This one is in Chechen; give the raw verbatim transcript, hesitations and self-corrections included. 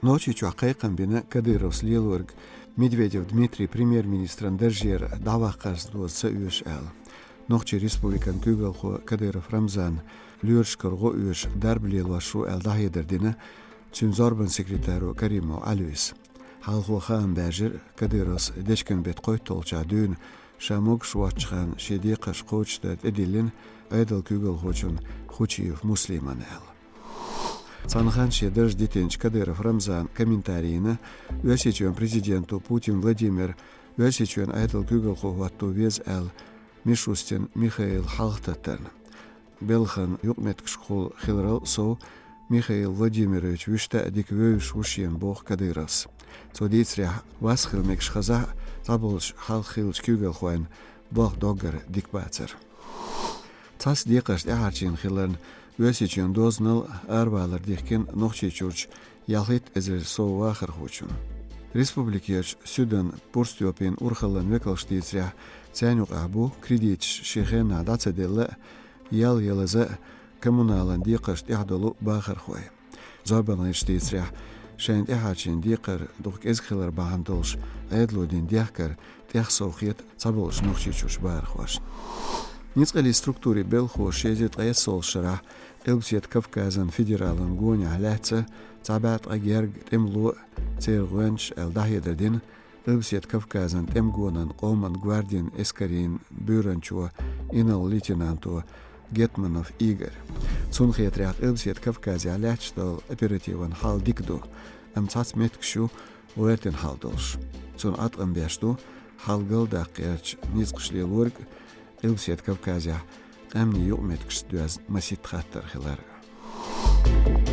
Нохчийчохь кхайкхам бина Кадыровс лелорг Медведев Дмитрий премьер-министран даржера дӀаваккхарца доза ца оьшу аьлла. Нохчийн республикан куьйгалхо Кадыров Рамзан лоьрашкара гӀо оьшу дарба лелош ву аьлла дӀахьедар дина цуьнан зорбанан секретаро Каримов Ӏалвис. Хьалхо хаам баьржира Кадыровс дечкен бетт кхойтталгӀачохь дуьйна ша могуш воцчу хенахь шен декхарш кхочушдан тӀедиллина Ӏедалан куьйгалхочун Хучиев Муслиман аьлла. Цхьана ханна шен дарж дитинчу Кадыров Рамзана комментари йина Оьрсийчоьнан президенто Путин Владимира Оьрсийчоьнан Ӏедалан куьйгалхо хӀотто веза аьлла Мишустин Михаил хьалхататтарна. Белхан юкъаметтигашкахула хиларал сов Михаил Владимирович вуьшта а дика вевзаш ву шена, боху Кадыровс. Цо дийцарехь, вас хила мегаш хезахь а, цхьаболчу хьалха хиллачу куьйгалхойн болх доггара дика бацара. Цхьацца декхарш тӀаьхьарчийна хиларна, Оьрсийчоьнан дозанал аравалар дихкина Нохчийчуьрчу ялхитта эзар сов вахархочун. Республикерчу суьдан Пурстёпин урхаллан векалша дийцарехь, царна юкъахь бу кредиташ шен хенахь дӀа ца делла а, ял ялаза а, коммуналан декхарш тӀехь долу бахархой. Зорбанан гӀирсаша дийцарехь, шайна тӀаьхьарчийна декхар дукха кӀезиг хилар бахьана долуш, Ӏедало дина дехкар тӀех сов хета цхьаболчу Нохчийчуьрчу бахархошна. Ницкъаллин структурийн белхахоша ши эзар ткъаесналгӀачу шарахь Къилбаседа Кавказан федералан гонехь лаьцна цхьа бӀе ткъа герга тӀемало а, церан гӀоьнчаш аьлла дӀахьедар дина Къилбаседа Кавказан тӀеман гонан къоман гвардин эскарийн буьйранчо, инарла-лейтенанто Гетманов Игорь. Цунна хетарехь, Къилбаседа Кавказехь лаьтташ долу оперативан хьал дика ду, амма цхьацца меттигаш ю гӀоьртина хьал долуш. Цунна Ӏаткъам беш ду хьал галдаккха гӀертачу ницкъаша лелориг а, Къилбаседа Кавказехь къаьмнийн юкъаметтигашца доьзна масийтта хаттар хилар а.